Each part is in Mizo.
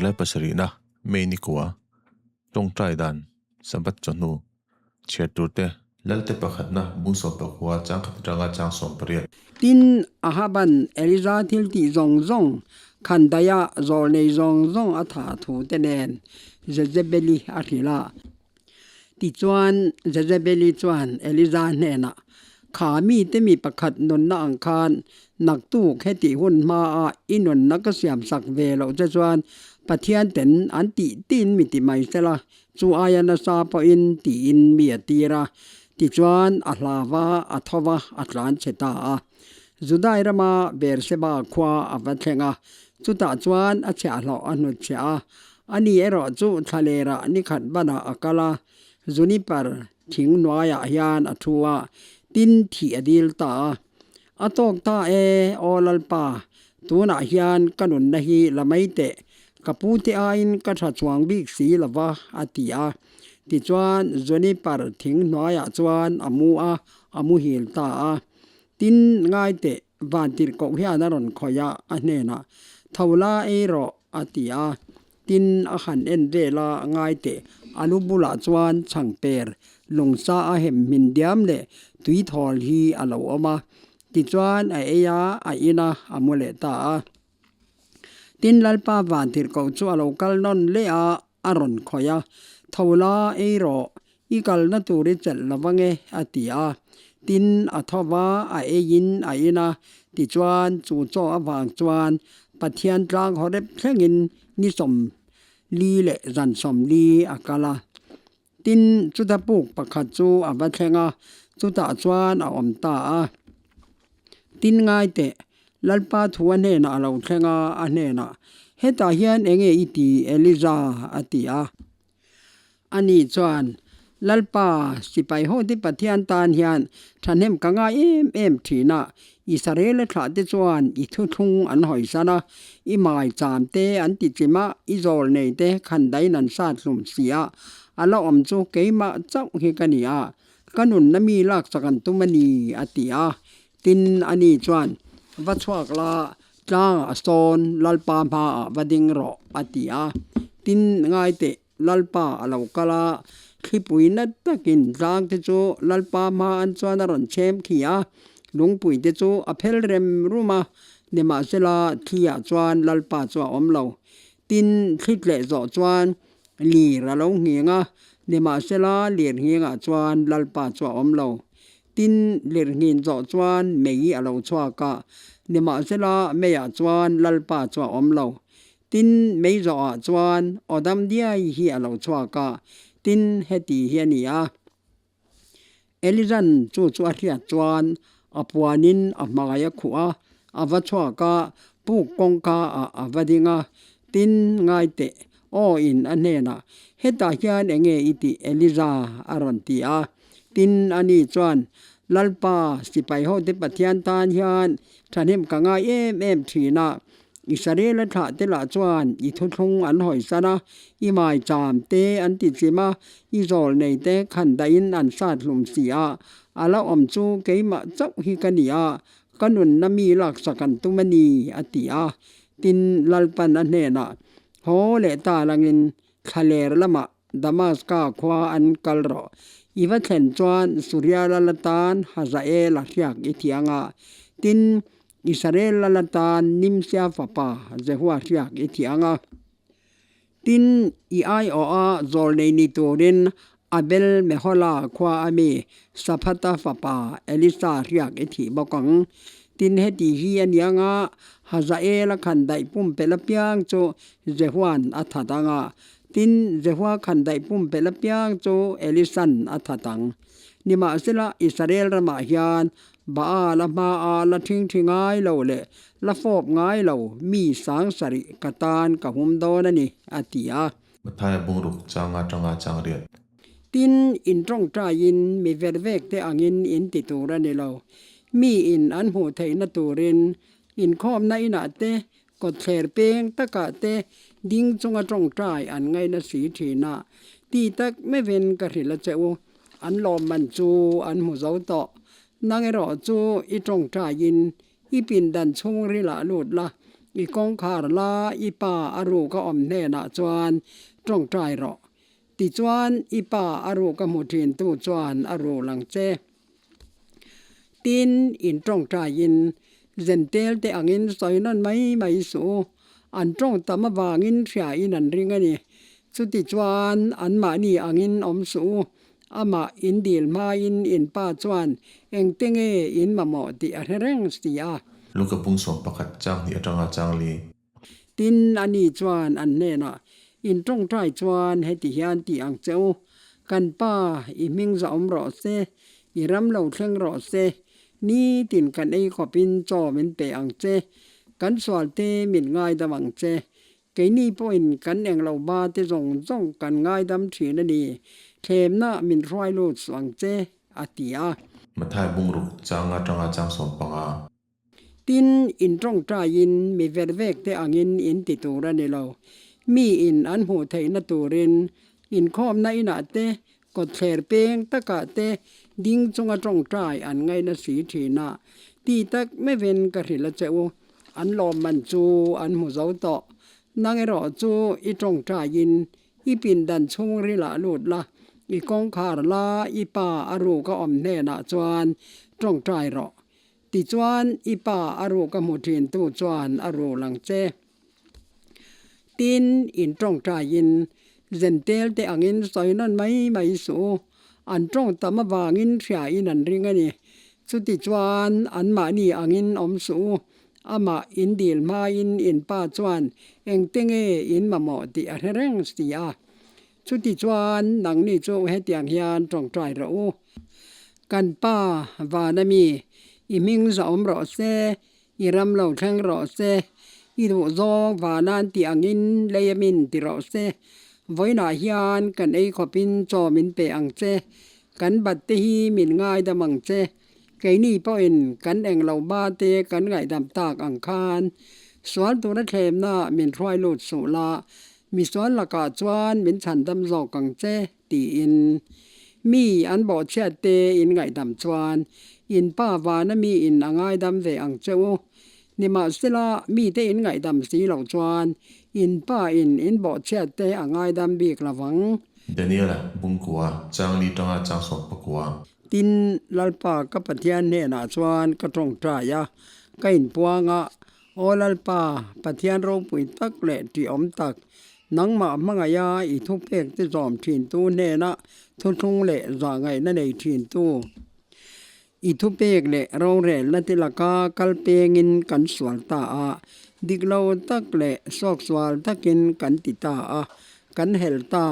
July pasarihna, May ni kua, Tawngtai dan, Sabbath chawhnu, chhiar turte, Lalte pakhatna, Bungsawm pakhua, chang khat atanga chang 18. Tin, Ahaban Elija thil tih zawng zawng, khandaia zawl nei zawng zawng a thah thu te nen Jezebeli a hrilh a. Tichuan, Jezebeli chuan Elija hnenah, Kha mite mi pakhat nunna ang khan naktuk hetih hun hmaa i nunna ka siamsak ve loh che chuan Pathian ten an tih tiin mi ti mai sela, chu aia nasa pawhin tiin mi a tir a. Tichuan, a hlau va, a tho va, a tlan chhe ta a. Judai rama Beersheba khua a va thleng a, chutah chuan a chhiahhlawh a hnutchhiah a. Ani erawh chu thlalerah nikhat banah a kal a, Juniper thing hnuaiah hian a thu a, tin thih a dil ta a. A tawk ta e, aw Lalpa, tunah hian ka nunna hi la mai teh, ka pute aiin ka tha chuang bik si lo va, a ti a. Tichuan, Juniper thing hnuaiah chuan a mu a, a muhil ta a. Tin, ngai teh, vantirhkoh hian a rawn khawih a, a hnenah, Tho la ei rawh, a ti a. Tin, a han en vel a, ngai teh, a lu bulah chuan chhangper, lungsa a hem hmin diam leh tui thawl hi a lo awm a. Tichuan, a ei a, a in a, a mu leh ta a. Tin, Lalpa vantirhkoh chu a lo kal nawn leh a, a rawn khawih a, Tho la, ei rawh, i kalna tur i chelh lo vang e, a ti a. Tin, a tho va, a eiin a in a, tichuan chu chaw avang chuan Pathian tlang Horeb thlengin ni 40 leh zan 40 a kal a. Tin, chuta puk pakhat chu a va thleng a, chutah chuan a awm ta a. Tin ngai teh, Lalpa thu a hnenah a lo thleng a, a hnenah, Hetah hian eng nge i ti, Eliza? a ti a. Ani chuan, Lalpa, sipai hote Pathian tan hian thahnem ka ngai em em thin a, Israel-a thlahte chuan i thuthlung an hawisan a, i maicham te an ti chim a, i zawl nei te khandain an sat hlum si a, a la awm chu keimah chauh hi ka ni a, ka nunna mi laksak an tum a ni, a ti a. Tin, ani chuan, Va chhuak la, Tlangah sawn Lalpa hmaah va ding rawh, a ti a. Tin, ngai teh, Lalpa a lo kal a, thlipui nat takin tlang te chu Lalpa hma an chuan a rawn chhem khi a, lungpui te chu a phel rem rum a, nimahsela thliah chuan Lalpa chu a awm lo. Tin, thli tleh zawh chuan lir a lo nghing a, nimahsela lir nghingah chuan Lalpa chu a awm lo. Tin, lirnghin zawh chuan mei a lo chhuak a, nimahsela meiah chuan Lalpa chu a awm lo. Tin, mei zawhah chuan aw dam diai hi a lo chhuak a, tin, heti hi a ni a. Elizan chu chu a hriat chuan a puanin a hmai a khuh a, a va chhuak a, puk kawngka ah a va ding a, tin, ngai teh, aw in a hnenah, Hetah hian eng nge i tih, Eliza? a rawn ti a. Tin, ani chuan, Lalpa, sipai hote Pathian tan hian thahnem ka ngai em em thin a. Israel-a thlah te lah chuan i thuthlung an hawisan a, i maicham te an ti chim a, i zawl nei te khandaihin an sat hlum si a. A la awm chu keimah chauh hi ka ni a, ka nunna mi laksak an tum a ni, a ti a. Tin, Lalpan a hnenah, Haw leh ta langin thlaler lamah Damaska khua an kal rawh. I va thlen chuan Suria lal atan Hazael a hriak i thiang a, tin, Israel lal atan Nimsia fapa Jehua hriak i thiang a. Tin, i aiawha zawlnei ni turin Abel Mehola khua a mi Saphata fapa Elisa hriak i thih bawk ang. Tin, heti hi a niang a, Hazael a khandaih pumpelh apiang chu Jehuan a that ang a, Tin, Jehua khandaih pumpelh apiang chu Elisan a that ang. Nimahsela, Israel ramah hian Baal a hmaa la thingthi ngai lo leh la fawp ngai lo mi 7000 ka tan ka hum dawn a ni, a ti a. Mathaia bungruk changa tanga chang riat. Tin, in tawngtaiin mi vervek te angin in ti tur a ni lo. Mi in an hmuh theihna turin inkhawmna inah te Kawtthler peng takah te ding chunga tawngtai an ngaina si thin a, ti tak meuhin ka hrilh a che u, an lawmman chu an hmu zo tawh. Nang erawh chu i tawngtaiin i pindan chhungril ah lut la, I kawngkhar la i pa a ruk a awm hnenah chuan tawngtai rawh. Tichuan i pa a ruk a hmu thintu chuan a rul ang che. Tin, in tawngtaiin Zentel te angin sawi nawn mai mai suh u. An tawng tam avangin hriain an ring a ni. Chutichuan anmahni angin awm suh u. Amah in dil hmain in pa chuan engte nge in mamawh tih a hre reng si a. Luka bung 11 chang hnih atanga chang li. Tin, ani chuan an hnenah, In tawngtai chuan heti hian ti ang che u, Kan Pa, i hming zahawm rawh se, i ram lo thleng rawh se, nitin kan ei khawpin chaw min pe ang che, kan sualte min ngaidam ang che, Keini pawhin kan englo ba te zawng zawng kan ngaidam thin a ni, thlemna min hruai lut suh ang che, a ti a. Mathai bungruk chang atanga chang 15. Tin, in tawngtaiin mi ver vek te angin in ti tur a ni lo. Mi in an hmuh theihna turin inkhawmna inah te, kawtthler peng takah te ding chunga tawngtai an ngaina si thin a, ti tak meuhin ka hrilh a che u. An lawmman chu an hmu zo tawh. Nang erawh chu i tawngtaiin i pindan chhungrilah lut la, i kawngkhar la i pa a ruk a awm hnenah chuan tawngtai rawh. Tichuan i pa a ruk a hmu thintu chuan a rul ang che. Tin, in tawngtaiin Zentel te angin sawi nawn mai mai suh u. An tawng tam avangin hriain an ring a ni. Chutichuan anmahni angin awm suh u. Amah in dil hmain in pa chuan engte nge in mamawh tih a hre reng si a. Chutichuan nangni chu hetiang hian tawngtai rawh u. Kan pa vana mi, i hming zahawm rawh se, I ram lo thleng rawh se, i duh zawng vanan tih angin lei a min ti rawh se. Vawiinah hian kan ei khawpin chaw min pe ang che, kan bat te hi min ngaidam ang che. Keini pawhin kan englo ba te kan ngaihdam tak ang khan sual tura thlemna min hruai lut suh la, misual lakah chuan min chhandam zawk ang che. Tiin mi an bawhchhiat te in ngaihdam chuan in pa vana mi in a ngaidam ve ang che u. Nimahsela mite in ngaihdam si loh chuan in pa in in bawhchhiat te a ngaidam bik lo vang. Daniela bungkua chang li tanga chang 14. Tin, Lalpa ka Pathian hnenah chuan ka tawngtai a, ka inpuang a, Aw Lalpa, Pathian ropui tak leh ṭihawm tak, nangmah hmangaiha i thupek te zawm ṭhintu hnena thuthlung leh zahngaihna nei ṭhintu, i thupek leh rorelna te laka kal pengin kan sual ta a, dik lo tak leh sawksual takin kan ti ta a, kan hel ta,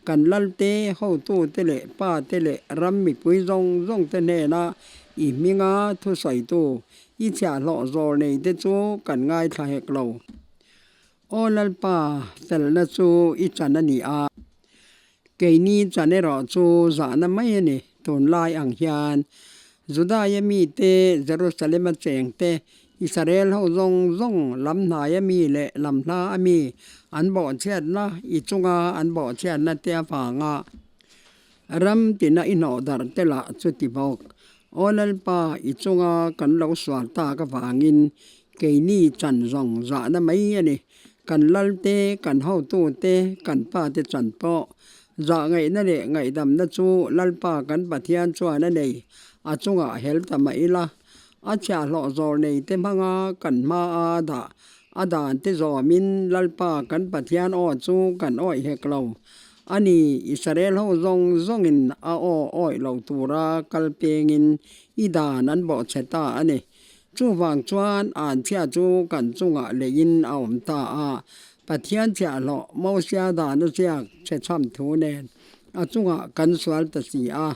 kan Lalte, hotute leh pate leh ram mipui zawng zawngte hnena i hminga thusawitu, I chhiahhlawh zawl nei te chu kan ngaithla hek lo. Aw Lalpa, felna chu i chan a ni a, keini chan erawh chu zahna mai a ni. Tunlai ang hian Judaia mite, Jerusalema chengte, Israel ho zawng zawng, lam hnaia mi leh lam hla a mi an bawhchhiatna, i chunga an bawhchhiatna te avanga ram tina i hnawh darh te lah chu ti bawk. Aw Lalpa, i chunga kan lo sual tak avangin keini chan zawng zahna mai a ni. Kan Lalte, kan hotute, kan pate chan pawh zah ngaihna leh ngaihdamna chu Lalpa kan Pathian chuan a nei. A chungah hel ta mah ila, a chhiahhlawh zawl neite hmanga kan hma a dah a dante zawmin Lalpa kan Pathian aw chu kan awih hek lo. A ni, Israel ho zawng zawngin a aw awih lo tura kal pengin i dan an bawhchhe ta a ni. Chuvang chuan anchhia chu kan chungah leiin a awm ta a, Pathian chhiahhlawh Mosia dan a ziak chhe chham thu nen a chungah kan sual ta si a.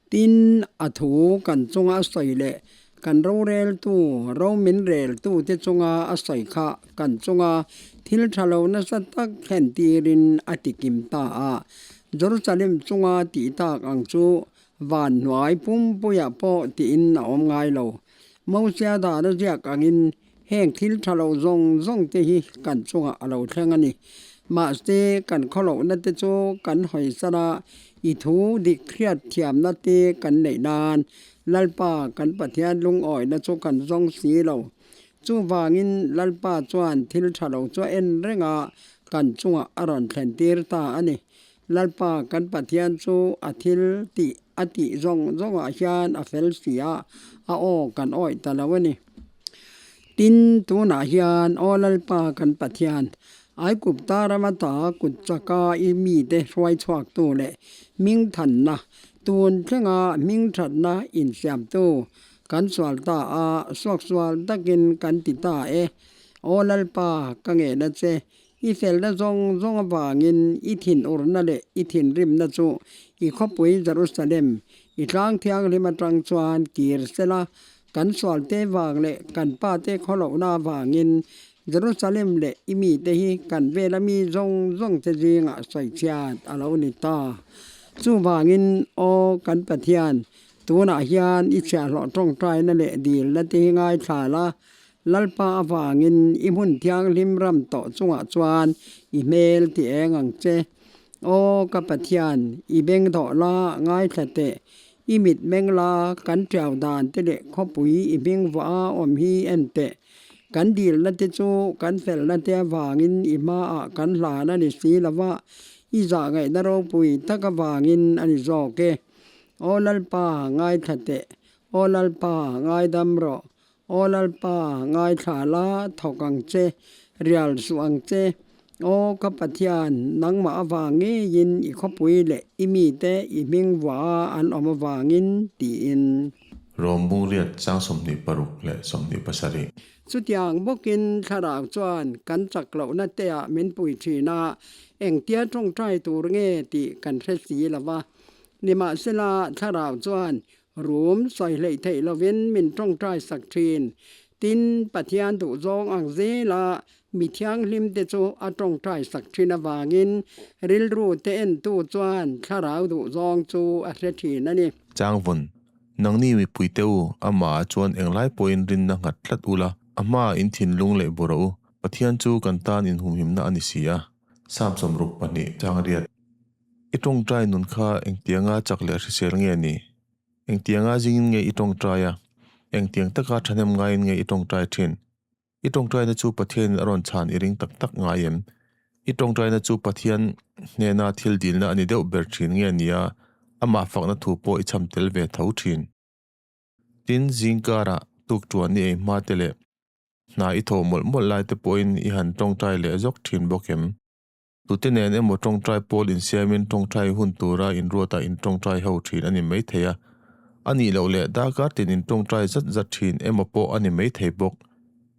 Tin, a thu kan chunga a sawi leh kan roreltu, ro min reltute chunga a sawi kha kan chunga thil tha lo nasa tak thlen tirin a ti kim ta a. Jerusalem chunga tih tak ang chu van hnuai pumpuiah pawh tiin a awm ngai lo. Mosia dan a ziak angin Heng thil tha lo zawng zawng te hi kan chungah a lo thleng a ni. Mahse, kan khawlohna te chu kan hawi sar a, i thu dik hriat thiamna te kan neih nan Lalpa kan Pathian lungawihna chu kan zawng si lo. Chuvangin Lalpa chuan thil tha lo chu a en reng a, kan chungah a rawn thlen tir ta a ni. Lalpa kan Pathian chu a thil tih a tih zawng zawngah hian a fel si a, a aw kan awih ta lo a ni. Tin, tunah hian Aw Lalpa kan Pathian, Aikupta rama ta kut chaka i mite hruai chhuaktu leh hmingthanna, tun thlenga hmingthatna insiamtu kan sual ta a, suaksual takin kan ti ta e. Aw Lalpa, ka ngehna che, i felna zawng zawng avangin i thinurna leh i thinrimna chu i khawpui Jerusalem, i tlang thianghlim atang chuan kir sela, Kan sualte vang leh kan pate khawlohna avangin Jerusalem leh i mite hi kan vela mi zawng zawngte zingah sawichhiat a lo ni ta. Chuvangin, Aw kan Pathian, tunah hian i chhiahhlawh tawngtaina leh dilna te hi ngaithla la, Lalpa avangin i hmun thianghlim ram tawh chungah chuan i hmel ti eng ang che. Aw ka Pathian, i beng dawh la, ngaithla teh, I mit meng la, kan tiau dan te leh khawpui i hming vuah a awm hi en teh. Kan dilna te chu kan felna te avangin i hmaah kan hlan a ni si lo va, i zah ngaihna ropui tak avangin a ni zawk e. Aw Lalpa, ngaithla teh. Aw Lalpa, ngaidam rawh. Aw Lalpa, ngaithla la, thawk ang che, rial suh ang che. Aw ka Pathian, nangmah avang ngeiin i khawpui leh i mite i hming vuah a an awm avangin, tiin. Rom Bungriat chang 26 leh 27. Chutiang bawkin thlarau chuan kan chak lohna teah min pui thin a, engtia tawngtai tur nge tih kan hre si lo va. Nimahsela, thlarau chuan Rum sawi hleih theih lovin min tawngtai sak thin. Tin, Pathian duhzawng ang zela mi thianghlimte chu a tawngtai sak thin avangin rilru te entu chuan thlarau duhzawng chu a hre thin a ni. Changvun, nangni mipuite u, amah chuan englai pawhin rinna nghat tlat ula, a hmaah in thinlung leh bawrh u, Pathian chu kan tan inhumhimna a ni si a. Sam 62 changriat. I tawngtai nun kha engtianga chak leh hrisel nge ni? Engtianga zingin nge i tawngtai a? Engtiang taka thahnem ngaiin nge i tawngtai thin? I tawngtaina chu Pathianin a rawn chhan i ring tak tak ngai em? I tawngtaina chu Pathian hnena thil dilna a ni deuh ber thin nge nia amah fakna thu pawh i cham tel ve tho thin? Tin, zingkarah tuktuan i ei hma te leh hna i thawh mawlh mawlh lai te pawhin i han tawngtai leh zawk thin bawk em? Tute nen emaw tawngtai pawl insiamin tawngtai hun tura inruatah intawngtai ho thin a ni maithei a, a nih loh leh darkar tin intawngtai zat zat thin emaw pawh a ni maithei bawk.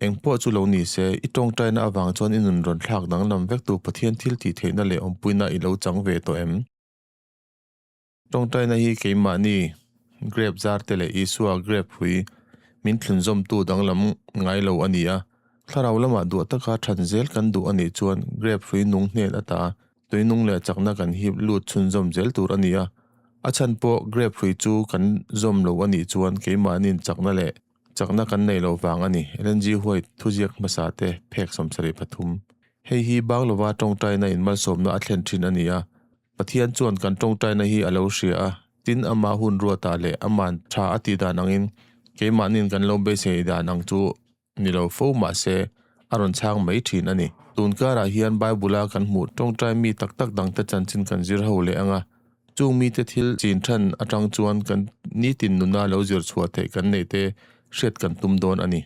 Engpawh chu lo ni se, i tawngtaina avang chuan i nun rawn thlak danglam vektu Pathian thil tih theihna leh awmpuina i lo chang ve tawh em? Tawngtaina hi keimahni grep zarte leh Isua grep hrui min thlunzawmtu danglam ngai lo a ni a. Thlarau lamah duah taka than zel kan duh a nih chuan grep hrui nung hnen ata tui nung leh chakna kan hip lut chhunzawm zel tur a ni a. A chhan pawh grep hrui chu kan zawm lo a nih chuan keimahniin chakna leh chakna kan nei lo vang a ni. Ellen G. White thuziak hmasa te phek 73. Hei hi Banglova tawngtaina in malsawmna a thlen thin a ni a. Pathian chuan kan tawngtaina hi a lo hria a, tin ama hun ruatah leh aman tha a tih dan angin keimahniin kan lo beisei dan ang chu ni lo fo mah se a rawn chhang mai thin a ni. Tun karah hian Bible-a kan hmuh tawngtai mi tak tak dangte chanchin kan zir ho leh ang a, chung mite thil chin than atang chuan kan nitin nuna lo zir chhuah theih kan neih te hriat kan tum dawn a ni.